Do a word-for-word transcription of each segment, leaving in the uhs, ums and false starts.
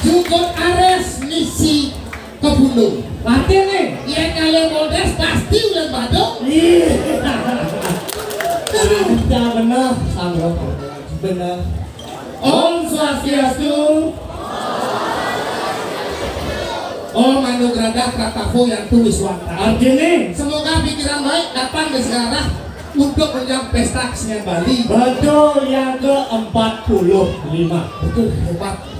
Cukup ares misi kebunung. Artine? Yen kaya Modest pasti ulen Badung. Iya. Ada bener, sanggup. Bener. Om Swastiastu. Om Anugrahda Pratapo Yantu Wiswanta. Artine? Semoga pikiran baik datang di sejarah untuk menjang pesta kesenian Bali. Betul, yang ke empat puluh lima. Betul, hebat.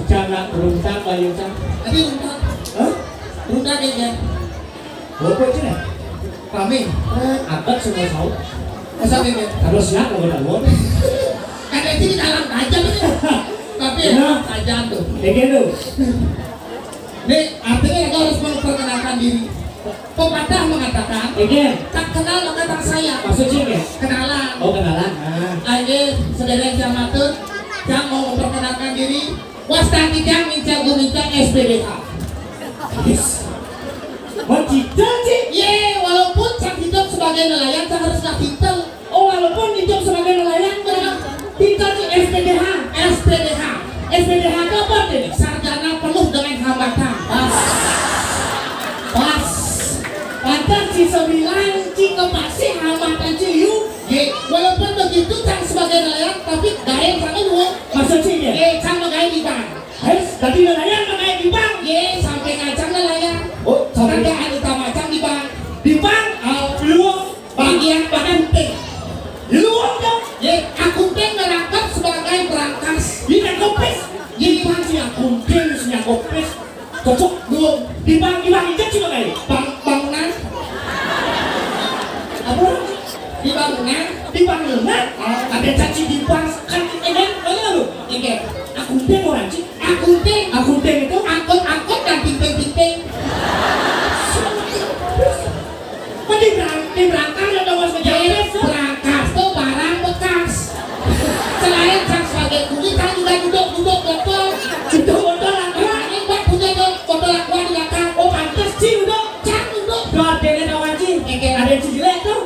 Jangan beruntung, Pak Yunsan. Tadi beruntung. Hah? Beruntung ya, Jan? Berapa sih, ya? Kami. Eh, angkat semua saut. Masa ini? Kalau siap, kalau tak mau. Kan itu di dalam aja, nih. Tapi ya, Iya. Aja tuh. Kayak gitu. Nih, artinya kita harus memperkenalkan diri. Pepatah mengatakan, Oke. Tak kenal maka tak sayang. Maksudnya, Oke? Kenalan. Oh, kenalan. Ah. Ayo, saudara yang saya matur, yang mau memperkenalkan diri, wasta titiang Minca Guminca S P D H. Yes. Mau titel, Cik? Ye, walaupun cang hidup sebagai nelayan, cang harus nak titel. Oh, walaupun hidup sebagai nelayan, Cang, titel, Cik, S P D H. S P D H. S P D H itu apa, Cik? Sarjana penuh dengan hambatan. Pas. Pas. Pantas Cik sembilan, Cik kepasih hambatan Cik, yu. Ye, walaupun begitu, cang sebagai nelayan, tapi gawe cang dua. Maksud Cik, ya? Ye, cang menggawe di bank. Hei, tadi nelayan menggawe di bank? Ye, sampai ngajak nelayan. Oh, sampai. Kerjaan utama cang di bank. Di bank? Ah, luang. Bagian akunting. Luang dong. Ye, akunting ngerangkap sebagai berangkas. Ini kopis. Ye, di bank si akunting, si kopis. Cocok. Luang. Di bank, di bank itu juga kayak. Bank, bangunan. Apa? Di bangunan. Di bangunan? Ah. Ada caci di bank. Kan, eh, kan, mana lu? Iya. Akunting orang, Cik. Akunting. Akunting itu? Angkut-angkut dan pinting-pinting. Kok di berang-, di berangkas ada mas Ye, ngejawab, Cik? Berangkas tuh barang bekas. Selain cang sebagai kuli, cang juga duduk-duduk botol. Duduk botol, apa? Ini buat punya dong, botol aqua di belakang. Oh, pantes, Cik, duduk. Cang duduk. Tuh, ada yang tahu, Cik? Iya. Ada yang jelek tuh.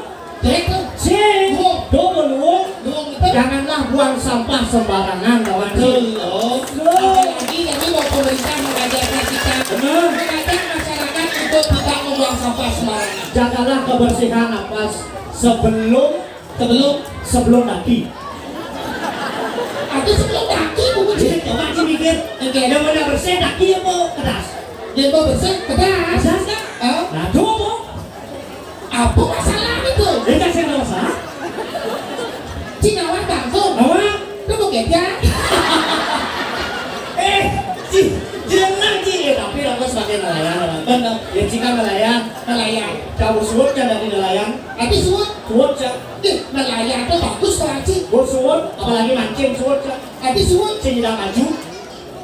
Jelek tuh. Cik. Tuh. Tuh, luwung. Luwung itu. Janganlah buang sampah sembarangan, kawan. Betul, loh. Tuh. Apalagi tadi mau pemerintah mengajarkan kita, Benar. mengajak masyarakat untuk tidak membuang sampah sembarangan. Jagalah kebersihan, apa, sebelum Sebelum? Sebelum mati. Aku sebelum mati, bukan Coba Ci mikir, yang kene mau bersih, kaki apa kedas? Yang mau bersih, kedas. Kedas, kan? Hah? Nah, tuh, apa? Apa masalah itu? Ya, kan, saya nggak masalah. Ci nawar bangkung. Nawar? Lu mau gejak? Eh, Ci, jangan, Ci. Ya, tapi aku sebagai nelayan. Benar. Ya, Ci kan nelayan. Nelayan. Jauh suwut kan dari nelayan. Tapi suwut. Suwut, Ci. Ih, nelayan tuh bagus, Pak Ci. Gua suwut, apalagi mancing suwut, Ci. Tapi suwut. Ci tidak maju.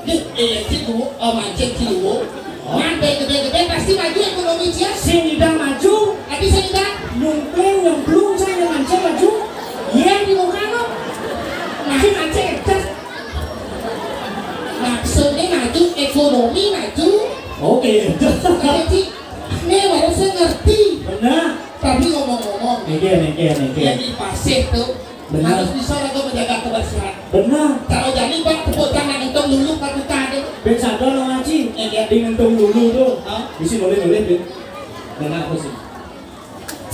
Nih, eh, Ci tuh, eh, mancing Ci tuh. Ngan gede-gede pasti maju ekonomi Ci. Sing tidak maju. Tapi sing tidak. Nyungkling, nyemplung, saya yang mancing maju. Iya, di muka lo. Nah, mancing, Ci. Maksudnya maju, ekonomi maju. Oke. Oke, Ci. Ini baru saya ngerti. Benar. Tapi ngomong-ngomong, niki, niki, niki. Yang di pasir tuh, benar, harus bisa juga menjaga kebersihan. Benar. Kalau jadi, Pak, tepuk tangan untuk dulu, Pak, buka deh. Ben sadar lo ngaji. Iya, iya. Di ngentung dulu tuh. Hah? Isi boleh, boleh, Ben. Benar, aku sih.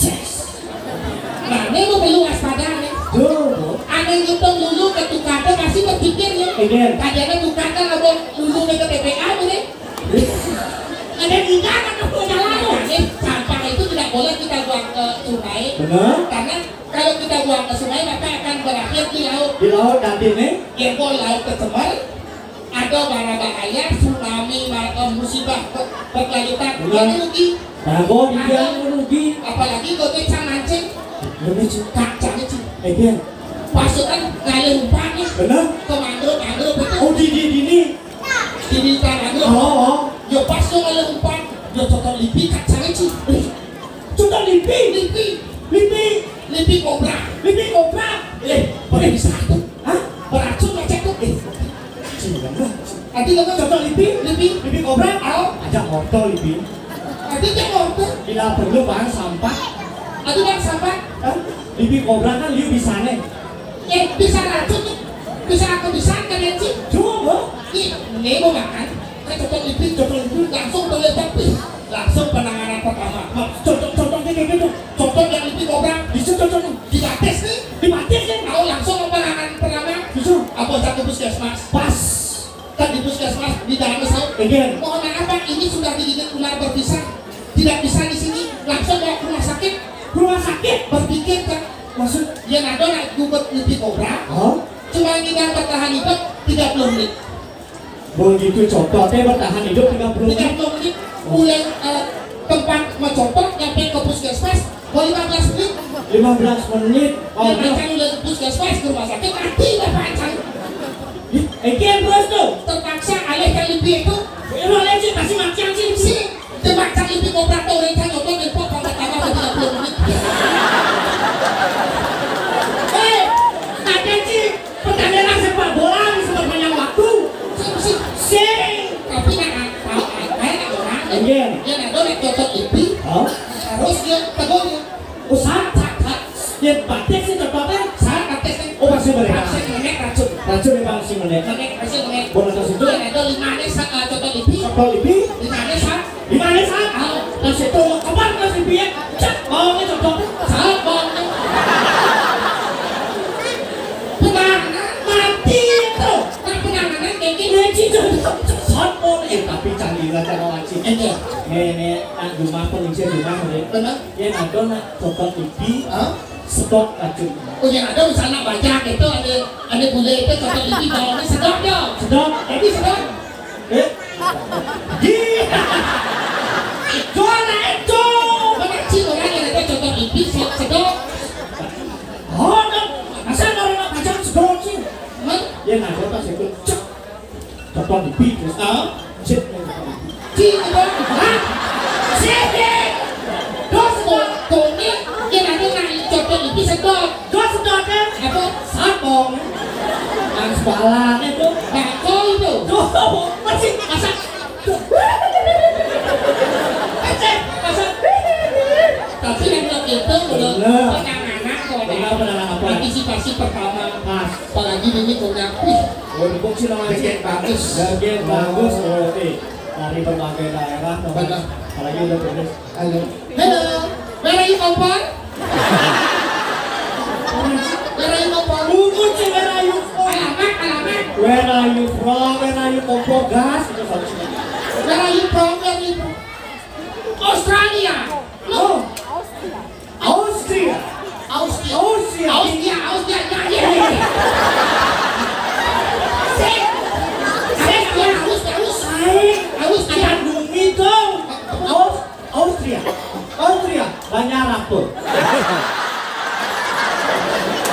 Yes. Nah, ini mau perlu waspada nih. Tuh. Ada ngentung dulu ke tukang tuh pasti berpikir ya. Iya. Tadinya tukang kan ada dulu ke T P A, gitu. Ada juga kan aku jalan. Jadi, sampah itu tidak boleh kita buang ke sungai. Benar. Karena kalau kita buang ke sungai, maka akan berakhir di laut. Di laut nanti nih. Ya, kalau laut kecemar, ada bara bahaya, tsunami, ma- eh, musibah ber- berkelanjutan. Benar. Jadi rugi. Nah, gua di dia rugi. Apalagi gua bisa mancing. Lebih, Ci. Kacanya, Ci. Eh, dia. Pasukan ngalih umpan nih. Benar. Ke mangrove, mangrove itu. Oh, di, di, di, di. Di, di, di mangrove. Oh, oh. Ya pas lu ngalih umpan. Ya cocok lipi kacanya, Ci. Eh, cocok lipi? Lipi. Lipi. Lipi kobra. Lipi kobra? Eh, boleh bisa tuh. Hah? Beracun aja tuh. Eh, Ci, benar. Nanti lo kan cocok lipi? Lipi. Lipi kobra? Au. Ajak motor lipi. Nanti dia motor. Bila perlu bahan sampah. Aduh, bahan sampah. Hah? Lipi kobra kan liu bisa nih. Eh, bisa racun nih. Bisa aku bisa kan ya, Ci? Coba. Nih, ini mau makan. Kan cocok lipi, cocok lipi. Langsung boleh tapi. Langsung penanganan pertama. Cocok, cocok nih kayak gitu. Cocok yang lipi kobra. Bisa cocok nih. Di batis nih. Di batis nih. Mau langsung penanganan pertama. Bisa. Apa satu puskesmas? Pas. Kan di puskesmas, di dalam pesawat. Iya. Mohon maaf, Pak, ini sudah digigit ular berbisa. Tidak bisa di sini. Langsung bawa ke rumah sakit. Rumah sakit? Berpikir, Pak. Maksud? Ya, nado nak gugut lipi kobra. Oh? Cuma ngidang bertahan hidup tiga puluh menit. Begitu cocoknya bertahan hidup tiga puluh menit. Tiga puluh menit. Mulai, eh, tempat mencopot nyampe ke puskesmas, mau lima belas menit. Lima belas menit. Oh, ya, udah. Macam udah puskesmas ke rumah sakit, mati bapak macam. Ih, eh, kian terus tuh. Terpaksa alih kali dia itu. Lu alih sih, pasti mati, anjing. Si, terpaksa itu mau berapa orang kan nonton dan pop, tambah tambah tiga puluh menit. Eh, ada sih. Pertandingan sepak bola di sepanjang waktu. Sing, sing. Sing. Tapi nak, nak, nak, nak orang. Iya. Dia nak, dia nak cocok lipi. Oh. Harus dia tegur dia. Usaha tak, tak. Dia batis sih cocoknya. Salah batis nih. Oh, masih boleh. Masih menek racun. Racun ya, Bang, masih menek. Menek, masih menek. Bola tas itu. Dia nak, dia lima nih, sa-, eh, cocok lipi. Cocok lipi. Lima nih, sa-, Gimana, Sat? Pas itu, kapan pas dipiet? Cek, bawangnya cocok. Salah bawangnya. Penanganan mati itu. Nah, penanganan kayak gini. Ngaji cocok. Sat, Bang. Eh, tapi canggih lah cara ngaji. Iya. Nih, nih, nak rumah, penguncian rumah, nih. Benar. Ya, ada nak cocok pipi. Hah? Sedot racun. Oh, yang ada di sana banyak itu, ada, ada bule itu cocok pipi, bawangnya sedot, dong. Sedot. Jadi sedot. Eh? Gila. Jual naik, Cok. Mana sih orang yang ada cocok pipi, sedot, sedot? Oh, dong. Masa orang nak pacaran sedot sih? Hah? Ya, nah, gua pas itu, cek. Cocok pipi, terus. Ah? Cek. Cik, itu. Hah? Cik. Dos, kok, kok ini, ya, nanti nak cocok pipi, sedot. Dos, sedot, kan? Apa? Sabong. Yang sebalan itu. Bako itu. Tuh, masih. Masa? Tapi yang lebih itu udah penanganan, kok ada. Benar, penanganan apa? Antisipasi pertama. Pas. Apalagi ini kok nyapih. Oh, ini kok sih namanya? Bagian bagus. Bagian bagus, oh, oke. Dari berbagai daerah, apalagi udah pedes. Halo. Hello. Where are you come from? Where are you come from? Alamat, alamat. Where are you from? Where are you from? Pogas. Where are you from? Where are you from? Australia. No. Austria. Austria. Austria. Austria, Austria, ya, ya, ya. Saya, saya, saya, Austria, Austria. Saya, Austria. Akan bumi tu. Aus-, Austria. Austria. Banyak apa?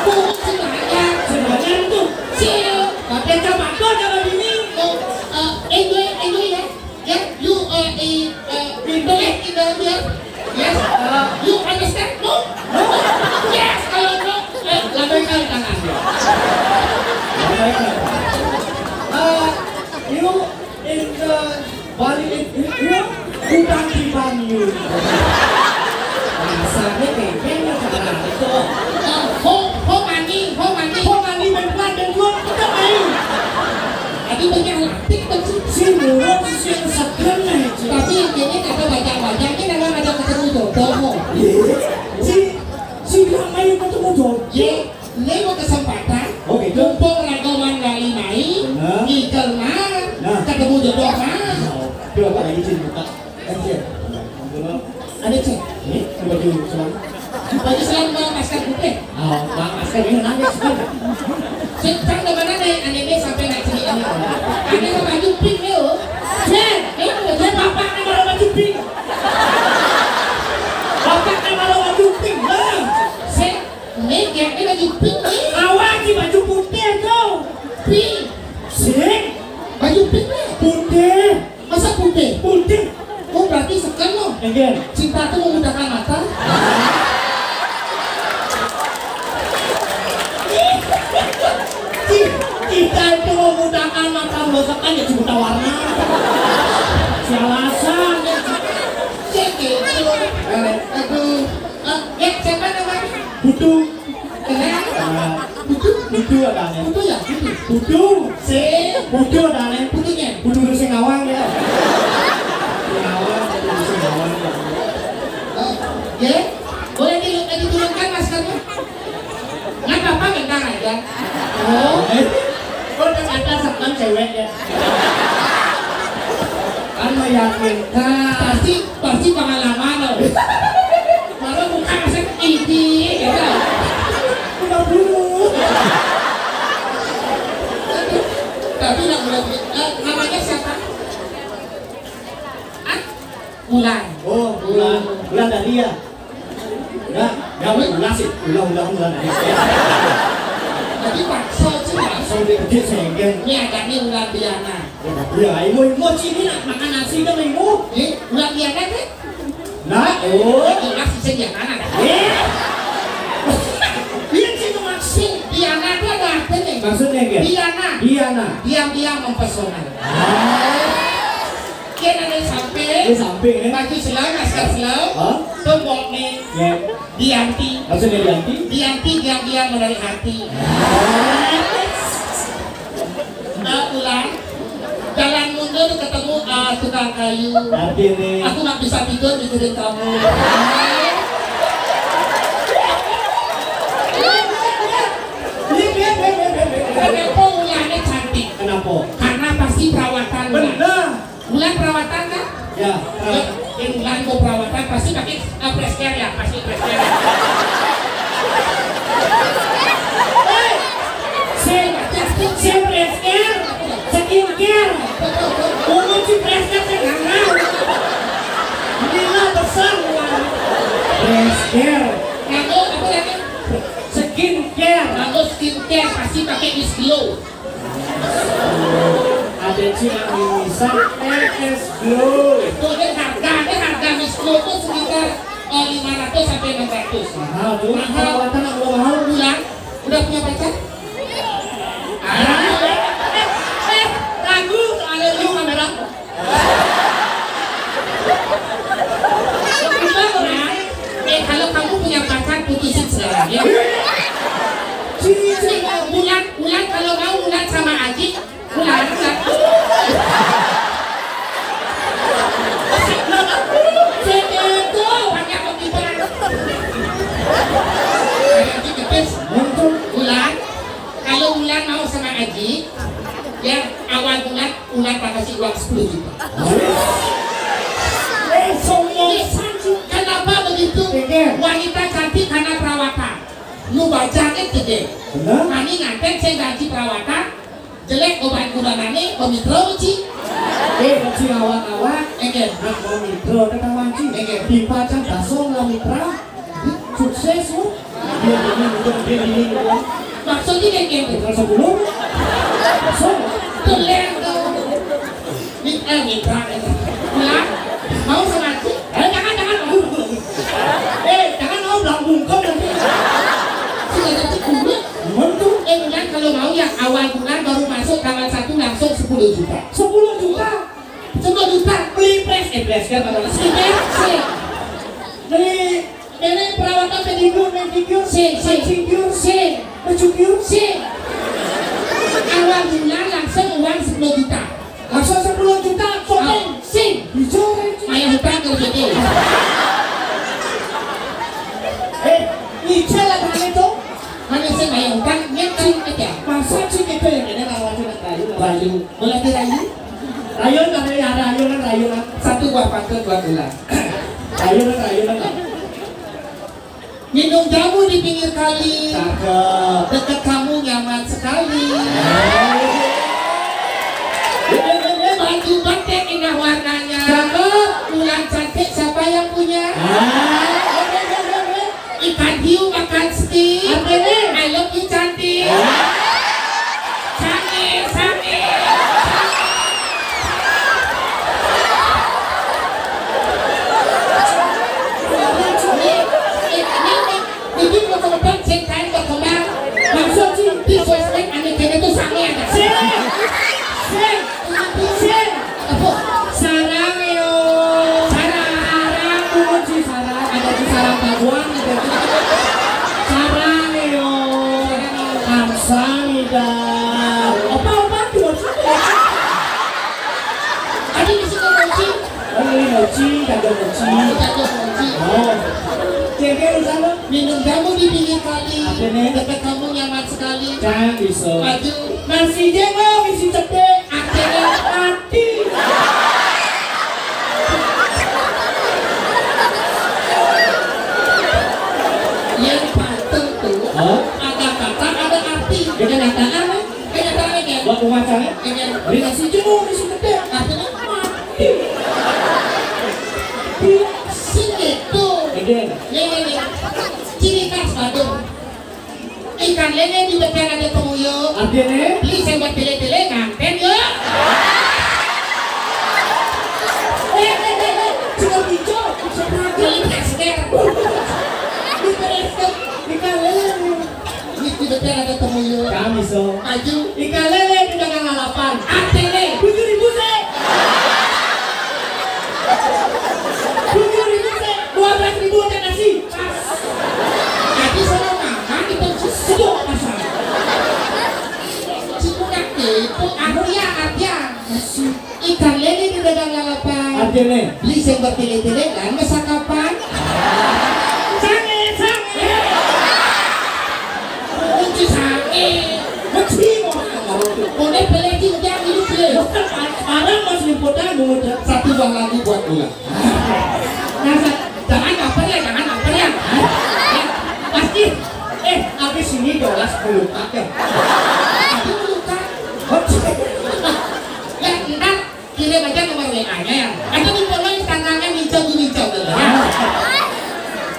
Tuh, sebenarnya. Sebenarnya tu. Sih. Tapi apa tu kalau bini? Oh, eh, enjoy, enjoy ya. Yeah, you, uh, uh, uh, believe in the, yeah? Yes? Uh, you understand? No? No? Yes, kalau no, eh, lambaikan tangan. Lambaikan tangan. Uh, you in the Bali, in, in, you utang di Bali. Rasanya kayaknya sekarang itu. Uh, how, how many, how many? How many, bantuan, bantuan, kita main. Tapi banyak lah. Si murah, si yang segan aja. Tapi yang ini kata banyak-banyak, ini memang ada ketemu jodoh. Iya. Si, si bilang main ketemu jodoh. Ye, ini mau kesempatan. Oh, gitu. Mumpung ragoman lali main, bener. Ngikel mah, nah, ketemu jodoh mah. Oh, coba lagi sini buka. Kasih ya. Ada cek. Ini baju selam. Baju selam, Bang, masker putih. Oh, Bang, masker ini nangis, Bang. Cek, Bang, ke mana nih? Aneh deh sampai naik sini, aneh. Aneh ke baju pink nih, oh. Cek, ini udah cek, bapak nih baru baju pink. Bapak nih baru baju pink, Bang. Cek, ini dia, ini baju pink nih. Awak di baju putih tuh. Pink. Cek. Baju pink nih. Putih. Masa putih? Putih. Oh, berarti sekan lo. Enggak. Cinta tuh membutakan mata. Ci-, cinta itu membutakan mata, lo sekan ya buta warna. Si alasan ya. Cek gitu. Eh, aduh. Eh, ya, siapa namanya? Butuh. Kenapa? Butuh? Butuh ada nih. Butuh ya? Butuh. Butuh. Si. Butuh ada nih. Butuhnya? Butuh sing ngawang ya. Sing ngawang, butuh sing ngawang ya. Oh, ya? Boleh di-, diturunkan maskernya? Nggak apa-apa, bentar aja. Oh. Eh, kok udah ada setan cewek ya? Kan meyakinkan. Pasti, pasti pengalaman loh. Baru buka masih ini, gitu. Udah dulu. Tapi nggak boleh, eh, namanya siapa? Ah? Ulan. Oh, Ulan. Ulan dari ya? Ya, ya, weh, ulah sih. Ulah, ulah, ulah. Tapi paksa sih, Mas. Sampai gede senggen. Ini ada nih Ulan Diana. Ya, iya, ilmu, ilmu sini nak makan nasi dong, ilmu. Eh, Ulan Diana deh. Nah, oh. Ini Mas bisa Diana, nah. Eh. Iya sih, itu maksud. Diana tuh ada artinya. Maksudnya, Gen? Diana. Diana. Diam-diam mempesona. Ah. Kena ada samping. Di samping, ya. Baju selam, masker selam. Hah? Tuh bok nih. Ya. Dianti. Maksudnya Dianti? Dianti diam-diam menarik hati. Eh, Ulan. Jalan mundur ketemu, eh, tukang kayu. Artinya? Aku nggak bisa tidur mikirin kamu. Kenapa Ulannya cantik? Kenapa? Karena pasti perawatan, Ulan. Benar. Ulan perawatan kan? Ya, perawatan. Yang Ulan mau perawatan pasti pakai, eh, fresh care ya, pasti fresh care. Eh, saya, saya fresh care, skin care. Umur si fresh care saya nggak mau. Gila besar, Ulan. Fresh care. Nganggo apa lagi? Skin care. Nganggo skin care pasti pakai Miss Glow. Ada cina bisa E S Glow. Tuh, ini harga, ini harga Miss Glow tuh sekitar, eh, lima ratus sampai enam ratus. Mahal tuh. Mahal. Perawatan nggak perlu mahal. Ulan, udah punya pacar? Ah, eh, eh, ragu, ada lu kamera. Udah, Ulan. Eh, kalau kamu punya pacar, putusin sekarang ya. Sini, sini. Ulan, Ulan, kalau mau Ulan sama Aji, Ulan, Ulan. Segitu banyak komitmen. Aji kepes. Ulan, kalau Ulan mau sama Aji, Ya, awal bulan, Ulan tak kasih uang sepuluh juta. Eh, sombong. Kenapa begitu? Wanita cantik karena perawatan. Lu baca kan gede. Benar. Mani nganten saya gaji perawatan. Jelek obat gula nani, pemikro ci. Eh, ci awak-awak. Enggak. Nak mau mikro, kata manci. Enggak. Di pacar basong lah mitra. Sukses lu. Dia ini bukan, dia ini bukan. Maksudnya kayak gitu. Terus sepuluh. Kosong. Tulen tuh. Mit eh mitra. Ya. Mau sama aku? Eh, jangan, jangan. Eh, jangan mau bilang bungkam nanti. Sudah jadi kulit. Mentu. Eh, bulan kalau mau yang awal bulan baru masuk tanggal satu langsung sepuluh juta. Sepuluh juta. Sepuluh juta. Beli pres, eh, pres kan apa? Skincare, sih. Beli Nenek perawatan pedicure, manicure, sing, sing, manicure, sing, pedicure, sing. Awal bulan langsung uang sepuluh juta. Langsung sepuluh juta, shopping. Sing. Hijau, eh, ci. Bayar hutang kalau jadi. Eh, nyicil lah tangan itu. Mana sih bayar hutang? Nyicil aja. Masa sih gitu ya, nenek rawatnya nak rayu, nak rayu. Boleh dirayu? Rayu, nak rayu, rayu, nak rayu, nak. Satu buah pantun buat Ulan. Rayu, nak rayu, nak. Minum jamu di pinggir kali. Cakep. Dekat kamu nyaman sekali. Baju batik indah warnanya. Cakep. Ulan cantik siapa yang punya? Ah, oke, oke, oke, oke. Ikan hiu makan steak. Artinya? I love you cantik. Ah. Sange, sange. Ini, ini, ini, ini mau ke depan, sing kain berkembang. Maksud sih, di sosmed aneh kene tuh sange ada. Sing, sing, sing. Apa? Sarang yo. Sarang. Sarang, pungut si sarang. Ada di sarang babuan gitu. Sarang yo. Kamsahamnida. Apa, apa? Pungut si. Tadi di situ mochi. Oh, ini mochi, kado mochi. Kado mochi. Oh. Kira-kira urusan lo? Minum jamu di pinggir kali. Apa nih? Dekat kamu nyaman sekali. Jangan bisa. Maju. Nasi jengol isi cedek. Akhirnya mati. Yang pantun tuh, hah? Ada kata, ada arti. Kenyataan, eh? Kenyataan, ya? Buat pemacangnya? Iya. Beli nasi jengol, nasi gede. Artinya mati. Sing itu. Iya. Nih, nih, nih. Ciri khas Badung. Ikan lele di depan ada penguyu. Artinya? Beli sing buat tele-tele, nganten yuk. Eh, eh, eh, eh, cuma hijau, cuma beli masker. Di P S K, ikan lele. Di depan ada penguyu. Kami so. Maju. Ikan lele di dagang lalapan. Atele. Tujuh ribu sih. Tujuh ribu sih. Dua belas ribu ada nasi. Jadi sono makan itu sejuk pasar. Cipunak itu artinya artinya ikan lele di dagang lalapan. Artinya? Beli sing bertele-tele dan mesakapan. Sange, sange. Kunci sange. Mesti mau. Boleh beli di udah hidup ya. Sekarang masih liputan, satu buah lagu buat Ulan. Nah, sa- jangan baper ya, jangan baper ya. Hah? Ya, pasti, eh, habis ini dolar sepuluh paket. Tapi bukan. Ya, ntar kirim aja nomor W A-nya ya. Atau di follow Instagramnya Minco di Minco gitu ya.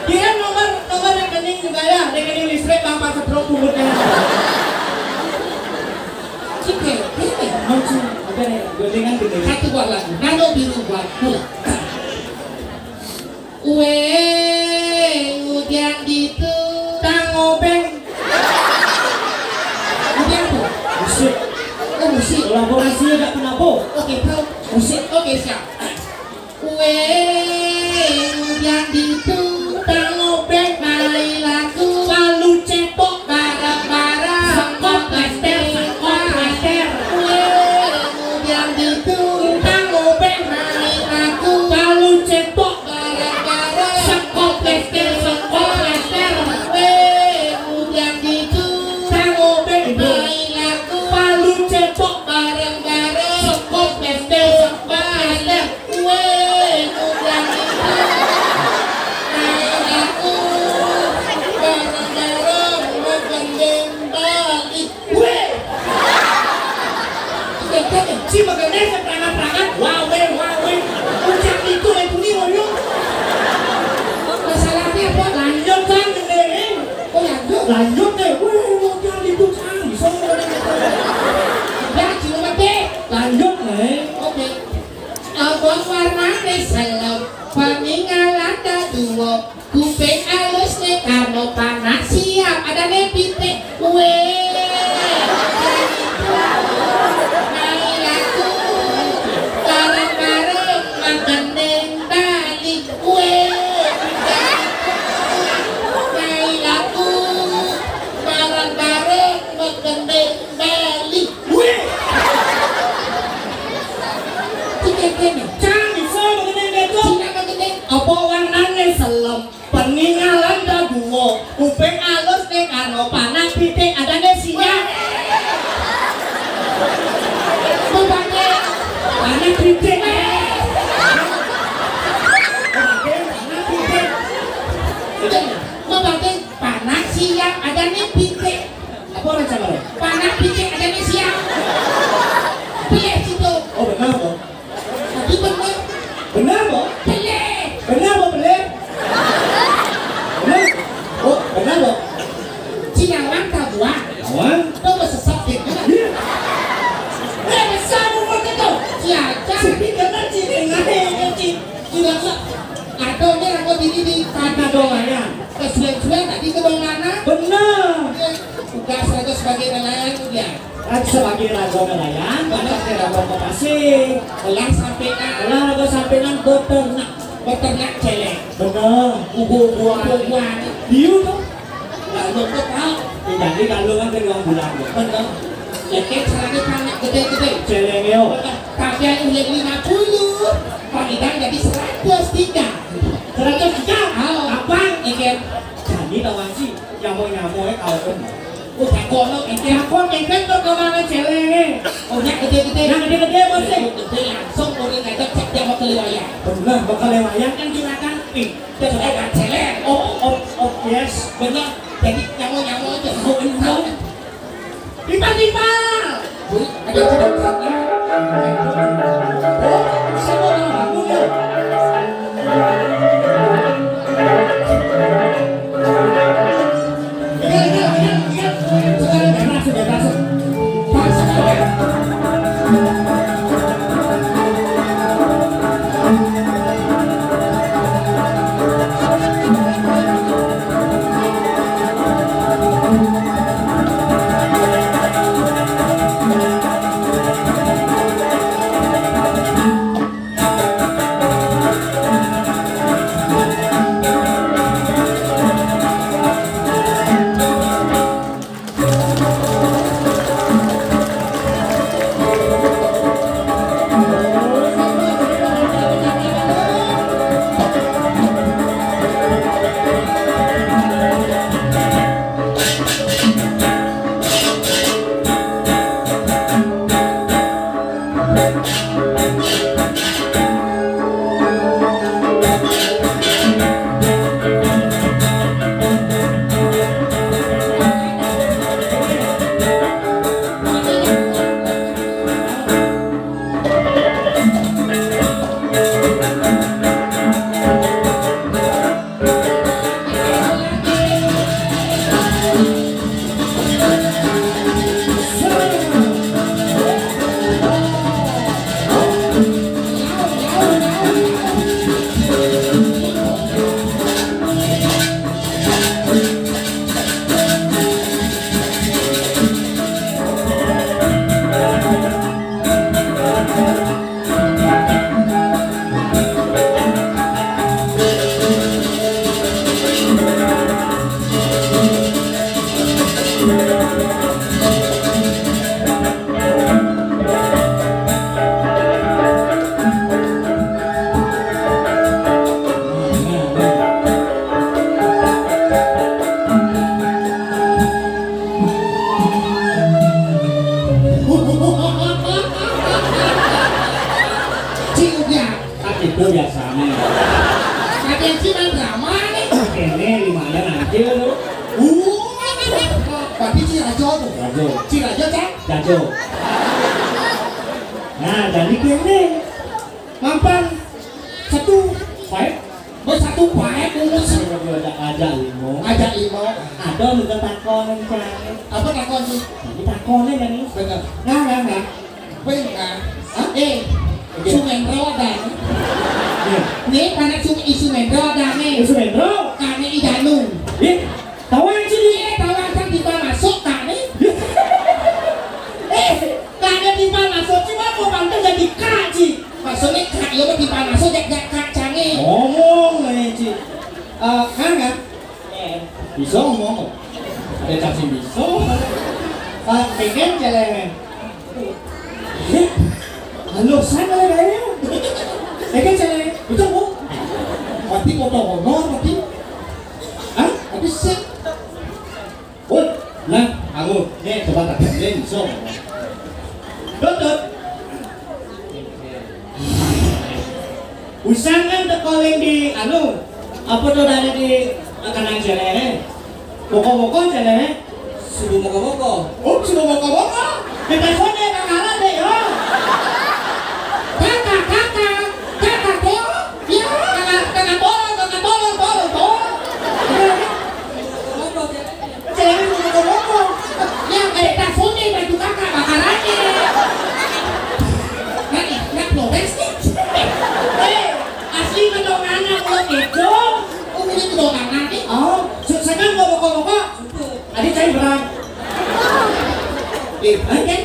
Kirim nomor, nomor rekening juga ya, rekening listrik Bapak Setrum punggutnya. Oke, oke. Oke, nih, gue dengan gede. Satu buah lagu, Nano Biru buat Ulan. Weh, ujan ditu tangobeng. Ujan apa? Musik. Oh, musik. Kolaborasinya gak kenapa? Oke, bro. Musik. Oke, siap. Weh, ujan ditu tangobeng. Mari lagu. Palu cepok. Bareng-bareng. Sekop lester, sekop lester. Weh, ujan ditu tangobeng. Mari lagu. Palu cepok. Bareng-bareng. Sekop lester, sekop lester. Weh, ujan ditu tangobeng. Ibu. Mari lagu. Palu cepok. Si makene sing prangat-prangat, wawe, wawe. Ucap itu, eh, bunyi, ngoyo. Masalahnya apa? Lanjut, kan, gendeng. Oh, lanjut? Lanjut, eh. Weh, ucap itu, kan. Bisa, kan, gitu. Ya, cuma mati. Lanjut, eh. Oke. Abang warnane selem, paningalan daduwo, kuping alusne kano panak siap, adane pitik. Weh. Nai laku, bareng-bareng makan deng Bali. Weh. Nai laku, bareng-bareng makan deng Bali. Weh. Iki kene. Cang, iso begini gitu. Cina begini. Apa warnane selem? Peningalan daduwo, kuping alus ning karo panak pitik adane siap. Mabake panak pitik. Mabake panak pitik. Mabake panak siap adane pitik. Apa ora, Cak? Panak pitik adane siap. Pilih situ. Oh, bener, Bang. Tapi bener. Bener, Bang? Pilih. Bener, Bang, pilih. Bener? Oh, bener, Bang. Cinawang tak buang. Cinawang? Tuh, sesat gitu. Iya. Eh, besar umur itu. Si Aca. Sini kan cini ngahe, cini. Sudah, Pak. Atau ini rambut ini di tadi dolanan. Kesuwen-suwen tadi ke dolanan. Bener. Iya. Tugas raga sebagai nelayan, ya. Kan sebagai raga nelayan, kan sebagai raga bekasi. Elang sampean. Elang raga sampean beternak. Beternak celeng. Bener. Ubu-ubuan. Ubu-ubuan. Hiu tuh. Lah, lo kok tahu? Ya, jadi kalau kan dari orang bulan. Bener. Leket sarane panak gede-gede. Celenge yo. Tapi yang udah lima puluh, Pak Idang jadi seratus tiga. Seratus tiga? Oh. Kapan, Iken? Jani tau ngaji, nyamo-nyamo e kaoken. Oh, takono, Iken. Takon, Iken, kok kemana celenge? Oh, yang gede-gede. Yang gede-gede, Bos, e. Gede langsung, udah ngajak cek dia mau keliwayang. Bener, bakal lewayang kan juragan. Ih, dia sudah nggak celeng. Oh, oh, oh, yes. Bener, jadi nyamo-nyamo aja. Oh, bener. Timbal-timbal. Wih, ada tidak? Oh, bisa kok, Bang, bangun ya. Iya, iya, iya, iya. Sekarang bebas, bebas. Pas, sekarang. Cik Uga. Tak itu biasanya. Tapi yang sih main drama nih. Ini lumayan aja lu. Uh, tapi Cirajo tuh. Jago. Cirajo, Cak? Jago. Nah, jadi kéné. Mampang satu, baik. Wis satu baik, Mus. Aja, aja limo. Aja limo. Ada nu takon, Cang. Apa takon sih? Jadi takoné kan iki. Bener. Nah, nah, nah. Kowe enggak? Hah? Eh, Iya. Sumendro ada. Iya. Nih, anak Sum-, Sumendro ada nih. Sumendro? Kane Idanu. Ih, tahu aja nih. Eh, tahu aja di mana masuk, Kak, nih. Eh, Kak, ada di mana masuk? Cuma mau bantu jadi Kak, Ci. Maksudnya Kak, ya mau di mana masuk, jak, jak Kak, Cange. Ngomong aja, Ci. Eh, kan, kan? Eh, bisa ngomong kok. Ada caci bisa. Pak, pengen celengan. Halo, sana lah kayaknya. Pengen celengan. Betul, Bu? Berarti foto honor, berarti. Hah? Tapi sih. Woi, nah, aku. Nih, coba tak pengen bisa ngomong. Dot, dot. Wisan kan teko ning di anu, apa to dane di kanan jere? Boko-boko jere. Subuh boko-boko. Oh, subuh boko-boko. Kita sone kakalan deh yo. Kakak, kakak, kakak deh. Ya, kakak, kakak tolong, kakak tolong, tolong, tolong. Boko-boko jere. Cewek mau ngomong. Ya, kayak tak suni baju kakak bakarannya. Nah, ih, nggak flores nih. Eh, asli kedonganan lo gitu. Oh, ini kedonganan nih. Oh, su-, sekarang mau ngomong apa? Tadi saya berang. Eh, ayo, kan?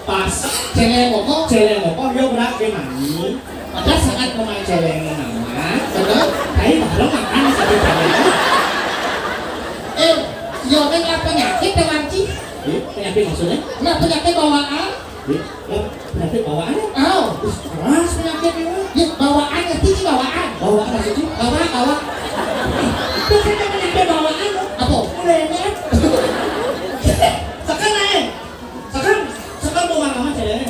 Pas. Celeng apa? Celeng apa? Yo, berang, dia nangis. Ada sangat pemain celeng nama. Betul. Tapi baru makan satu celeng. Eh, yo, kan penyakit, Tewanci? Eh, penyakit maksudnya? Nah, penyakit bawaan. Eh, oh, penyakit bawaan? Oh. Ih, keras penyakit ini. Ya, bawaan, ngerti sih bawaan? Bawaan maksudnya? Bawa, bawa. Terus ada penyakit bawaan, loh. Apa? Udah enak. Sekarang, eh. Sekarang, sekarang mau mana, Mas, ya?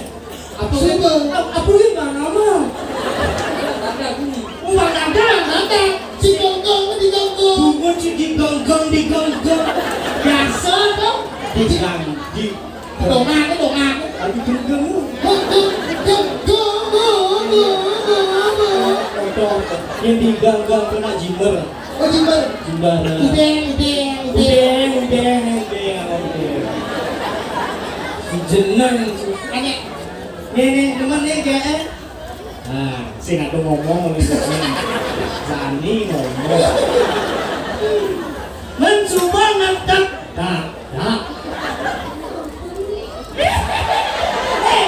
Apa? Siapa? Ap-, apa ini mana, Mas? Uang ada, ada. Si Gonggo, si Gonggo. Bukan si Digonggo, Digonggo. Biasa, dong. Digang, di Dongan, dongan. Aduh, Gonggo. Gonggo, Gonggo, Gonggo, Gonggo. Yang diganggang kena jimbar. Oh, jimbar. Jimbar. Udeng, udeng, udeng. Udeng, udeng, udeng, apa udeng? Jeneng. Aneh. Nih, nih, teman nih, kayak, eh. Nah, sing aku ngomong, ngomong, ngomong. Sani ngomong. Mencoba nangkap. Nah, nah. Eh,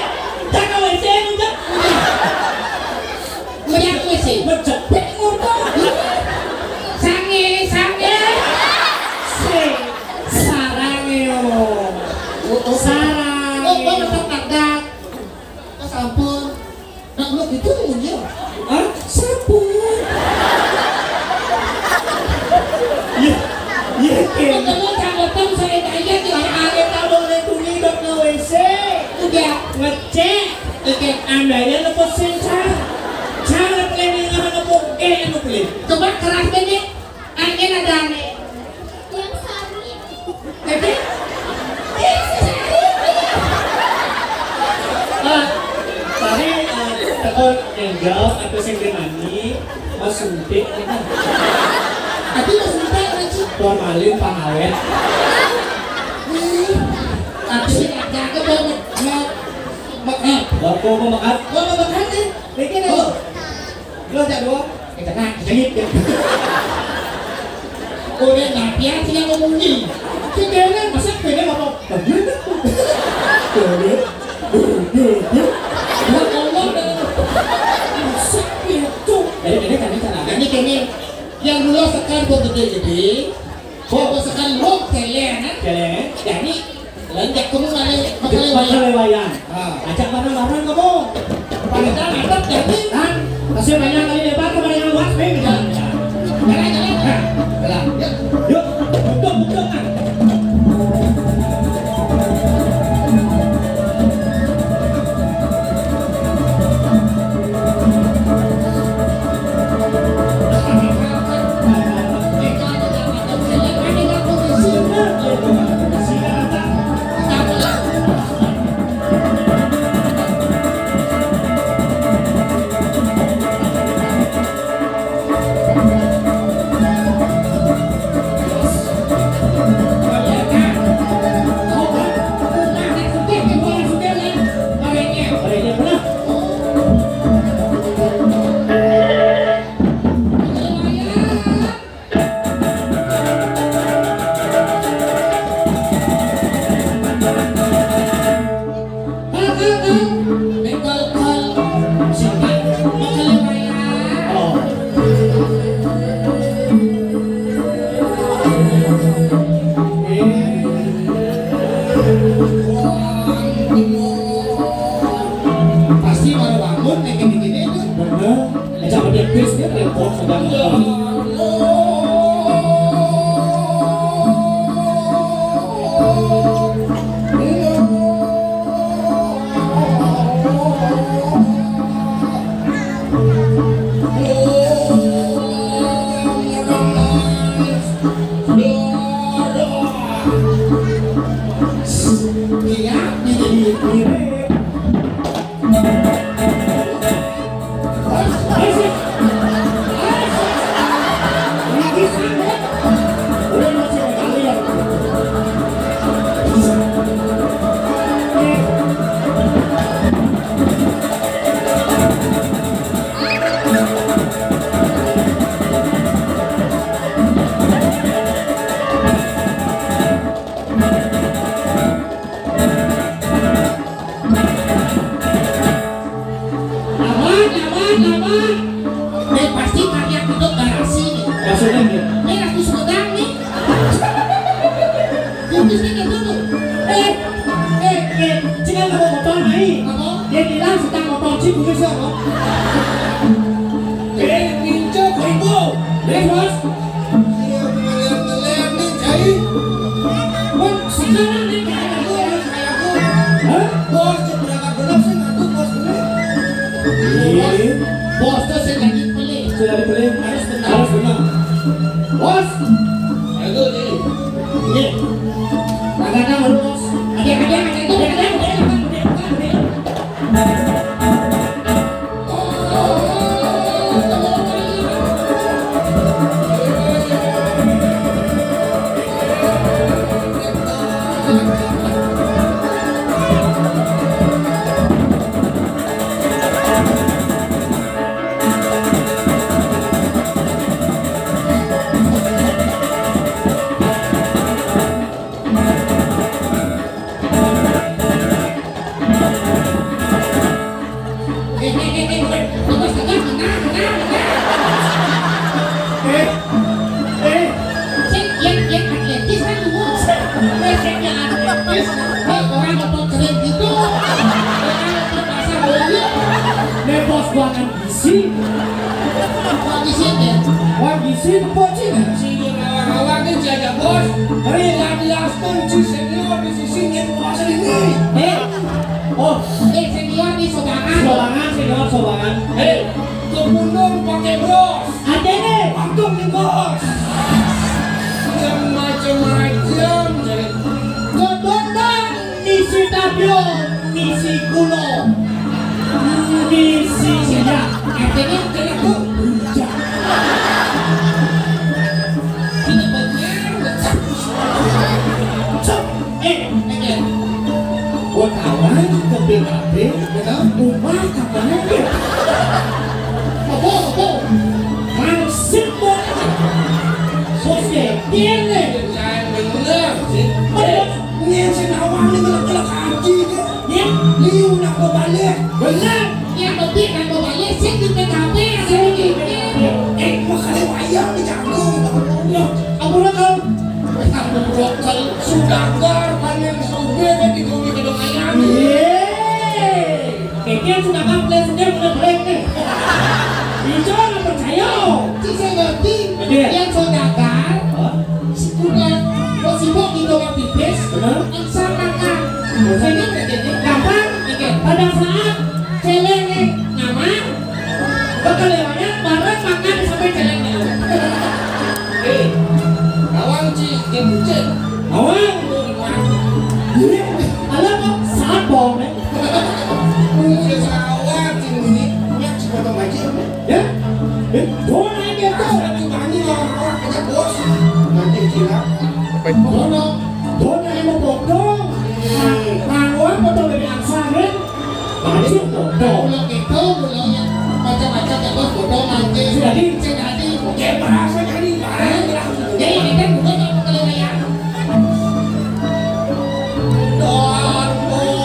tak kau isi, menjak. Menjak isi. Menjepit ngomong. Sange, sange. Si, sarange, oh. Oh, oh. Sarange. Oh, oh, tetap tak. Oh, sampun. Nak lu gitu ya? Hah? Sampun. Iya, iya, Ken. Ketemu cangkepan saya tanya di mana ada tahu oleh tuni dok nge-W C. Udah ngecek, ngecek andanya lepas sensor. Cara planning apa nopo eh anu beli. Coba keras deh, Nek. Angin ada aneh. Yang sari. Jadi, yang sari. Ah, tadi, eh, teko enggak atau sing dimanyi, Mas Suntik gitu. Tapi Mas Suntik apa sih? Formalin pengawet. Ih, tapi sing ada ke banget. Mak, mak, eh, bapak mau makan? Gua mau makan nih. Bikin aja. Oh. Lo jak dua, eh, kena, jahit ya. Ora napian sing ngomong iki. Sing kene masak beda apa? Bagian itu. Dulu. Dulu. Dulu. Masak itu. Jadi ini kan cara. Ini kene yang dulu sekarang gua gede-gede. Kok sekarang lo kelean, kan? Kelean. Jadi Lenjak kamu kali, kali wayang. Kali wayang. Ah. Ajak bareng-bareng kamu. Panitia nangkep jadi. Kan? Masih banyak kali lebar kemarin yang luas, Bing. Ya. Jalan, jalan. Nah, jalan. Yuk. Yuk, buka, buka, kan. Pasti baru bangun, kayak gini-gini itu. Bener. Jangan dia bis, dia repot, sedang. Aman, aman, aman. Ini pasti karya gedok garasi nih. Maksudnya gitu? Ini lagu Sumedang nih. Tipis nih gitu tuh. Eh, eh, eh, jangan mau motor main. Apa? Dia bilang suka motor sih, bukan siapa? Eh, pintu, ibu. Eh, bos. Iya, ngeliat-ngeliat nih, Cai. Bos, sekarang nih, Cai, aku, Cai, aku. Hah? Bos, cek berangkat belum sih, ngantuk, bos, ini. Iya. Bos, tuh saya jadi pelit. Saya jadi pelit. Harus benar. Harus benar. Bos. Ayo, nih. Iya. Agak-agak, bos. Agak-agak, agak-agak, agak-agak, agak-agak, agak-agak. Eh, eh, eh, eh, eh, eh, eh. Sing yang, yang atletis kan dulu. Eh, sing yang atletis. Eh, orang otot kering gitu. Orang otot pasar bola. Nek bos gua kan bisi. Wah, bisi ya? Wah, bisi, bos, sih, ya? Si awak-awak ini diajak, bos. Ri. Yang diastun si senior di sisi yang puasa ini. Eh, Oh, eh, senior nih, sobangan. Sobangan, senior, sobangan. Eh, ke gunung pakai bros. Ada nih. Patung nih, bos. Yang macam-macam. Kedondang, misi tabio, misi kulo, misi ya. Artinya, kena tuh. Kita bener. Eh, eh, eh. Gua kawan ke P K B, kenal rumah kapan aja. Apa, apa? Maksud gua. Sosnya, ini. Jangan bener, sih. Mana? Ini yang saya nawar nih, gelak-gelak aja, ya. Ya. Liu nak gua balik. Bener. Yang penting kan gua balik, sih di P K B, ada di P K B. Eh, gua kali wayang nih, jago, gitu. Ya, ampun, Kang. Sudagar, paling suge, kan di bumi gedung ayam. Yeay. Keke sudah kaplek, sudah mulai break nih. Ijo nggak percaya. Cik, saya ngerti. Iya. Yang sudagar, hah? Si kuda, kok sibuk gitu, nggak pipis? Benar. Yang sama kan. Benar. Sini, gampang. Oke. Pada saat celeng nih, nyaman. Betul ya, Bang, ya? Bareng makan sampai celeng nih. Eh, kawan ci, yang bucin. Kawan. Iya, alah kok sabong, eh. Udah sawat ini, punya si potong aja. Ya? Eh, dona ini tuh. Nanti bani orang-orang kena bos. Nanti cilak. Dona, dona yang mau potong. Iya. Nah, orang potong dari angsa, kan? Jadi, udah. Kalau gitu, kalau yang macam-macam ya, bos, bodoh aja. Jadi, jadi, oke, merasa jadi barang lah. Jadi, ini kan bukan apa kalau kayak. Doang, bos.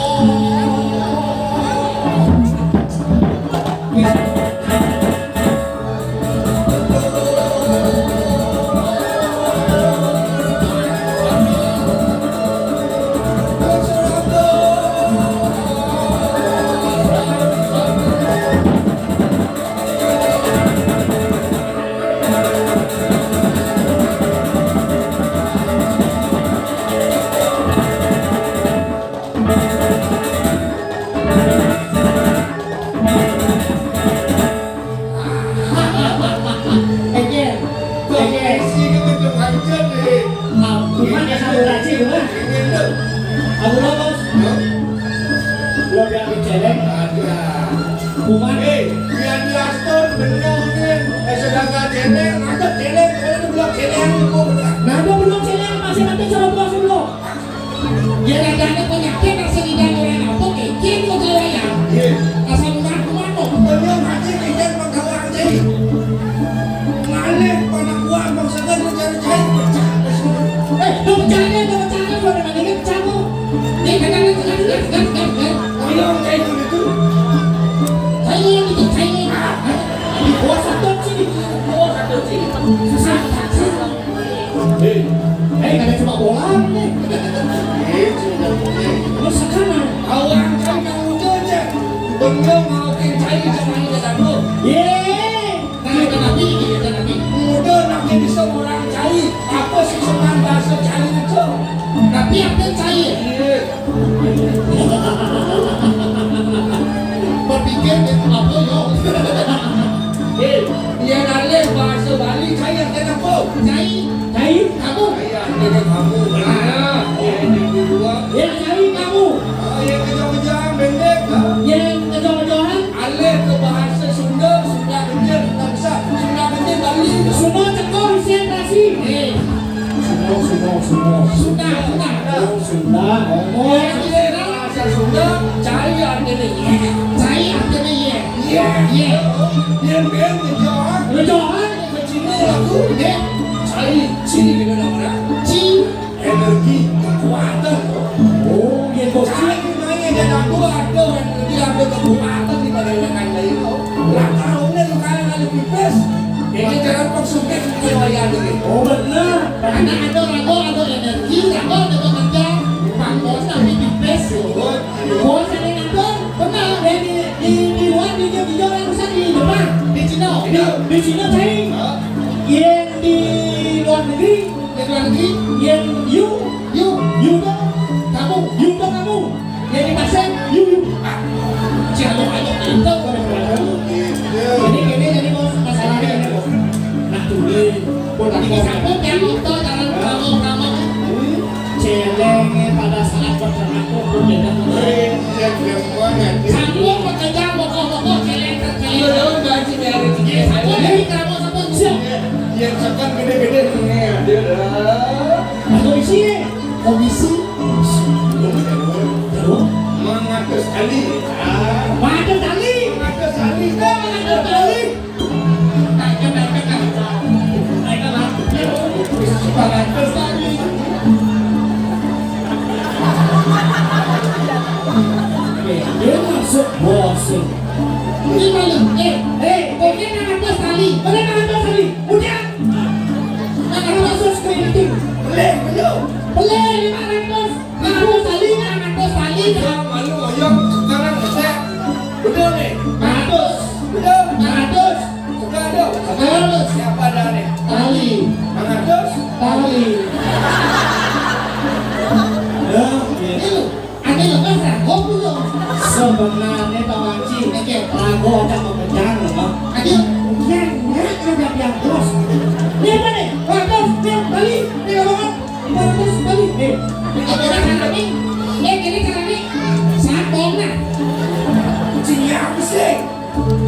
Aku lah, Bos. Hah? Gua biar céléng. Ada. Bukan. Eh, biar diaston, bener ini. Eh, sedangkan céléng, ada céléng, kalau ada belum céléng, gua bener. Nah, ada belum céléng, masih nanti suruh gua dulu. Ya, ada penyakit, rasa lidah orang apa, kayak gini, gua kira ya. Iya. Asal murah, murah, kok. Bener, mati, ikan, bang, kawan, cai. Ngalih, panak gua, bang, segan, lu cari cai, pecah, pecah. Eh, lu pecahnya, lu pecahnya, lu ada lagi pecah, lu. Nih, pegang, pegang, pegang, pegang, pegang. Ayo, cai, itu, itu. Cai, itu, cai. Ah, di bawah satu, sini. Di bawah satu, sini. Susah, susah. Hei. Hei, kada cuma bola nih. Hei, cuma bola. Lu sakana. Awang cai nang muda aja. Bengkel mau ke cai, jangan ke dapur. Ye. Nah, tetapi, tetapi. Muda nak jadi seorang cai. Apa sih seorang bahasa cai itu? Tapi apa cai? Iya. Berpikir apa, yo? Eh, yang alih bahasa Bali, cai yang kenapa? Cai, cai, kamu. Cai yang kenapa kamu? Nah, yang kedua. Ya, cai kamu. Ah, yang kejam-kejam, pendek, ha? Yang kejam-kejam. Alih ke bahasa Sunda, Sunda Kencil, Sunda Besar, Sunda Kencil, Bali. Sunda Ceko, Rusia, Terasi. Eh. Sunda, Sunda, Sunda. Sunda, Sunda. Oh, Sunda. Oh, oh. Yang alih bahasa Sunda, cai artinya ye. Cai artinya ye. Ye. Ye. Yang ben, yang jahat. Yang jahat. Ke Cina lagu, ye. Cai, cai kita nak mana? Ci. Energi, kekuatan. Oh, gitu. Cai main dia nak buat tu, energi ada kekuatan di badan dengan lain tu. Lah, kalau ni lu kalah lalu pipis, ini jangan konsumsi semua wayah ni. Oh, benar. Karena ada raga, ada energi, raga ada bekerja. Pak bos tapi pipis. Betul. Bos ada ngatur, benar. Di, di, di, di luar, di, di, di orang besar di Jepang, di Cina. Di, di Cina, cai. Ha? Yang di luar negeri, yang luar negeri, yang you, you, you dong, kamu, you dong kamu. Yang di pasar, you, you. Ah, siapa aja itu? Jadi gini, jadi bos, masalahnya ini, bos. Nah, tuh, pun tadi siapa yang itu dalam kamu, kamu? Céléngé pada saat berternak kok beda. Iya, iya, banget. Sampun pekerjaan pokok-pokok céléng, céléng. Iya, iya, banget sih, ya, rezeki. Iya, sampun dari kamu, sampun siap. Iya, iya, sampun gede-gede ini, ada dah. Nah, komisi, komisi. Terus? Mangatus tali. Ah. Mangatus tali. Mangatus tali. Kok mangatus tali? Dia masuk bos. Ini malu. Eh, eh, pokoknya mangatus tali. Boleh mangatus tali. Udah. Mangatus kredit. Boleh, belum. Boleh, lima ratus. Mangatus tali, mangatus tali. Malu, oyong, sekarang, saya. Betul nih. Mangatus. Betul. Mangatus. Sudah ada. Sudah ada. Siapa dah nih? Tali. Mangatus. Tali. Ya, ya. Ini lo, ada lepas raga belum? Sebenarnya Pak Panji, oke, raga ada mengejar loh, Bang. Ayo. Yang nak ada yang bos. Ini apa nih? Mangatus, nih, tali, nih, apa? Mangatus, tali, nih. Ini cara nih. Eh, ini cara nih. Sabong nah. Kucingnya apa sih?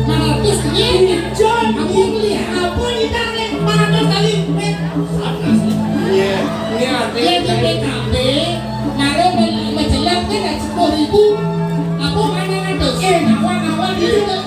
Mangatus, iya, iya. Jon, aku beli apa kita nih? Mangatus tali. Eh, iya, ini artinya yang di P K B, karo men-, menjelek kan ada sepuluh ribu. Apa mangatus? Eh, kawan-kawan itu, iya.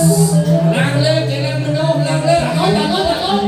Lang le, kéné menung, lang le. Takon, takon, takon.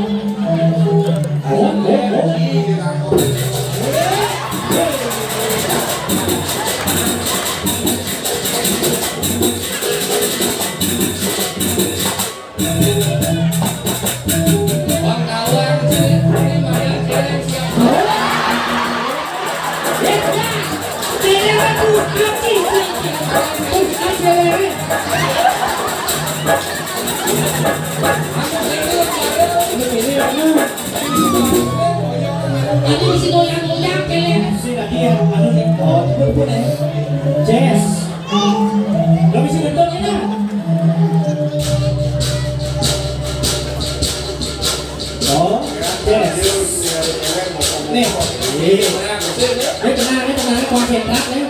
Tadi mesti goyang-goyang, Céléng. Mesti tadi ya, anu nih. Oh, jebut, jebut, ya. Jazz. Lo bisa betul ini? Oh, jazz. Nih. Ini tenang, ini tenang, ini konsentrat, nih.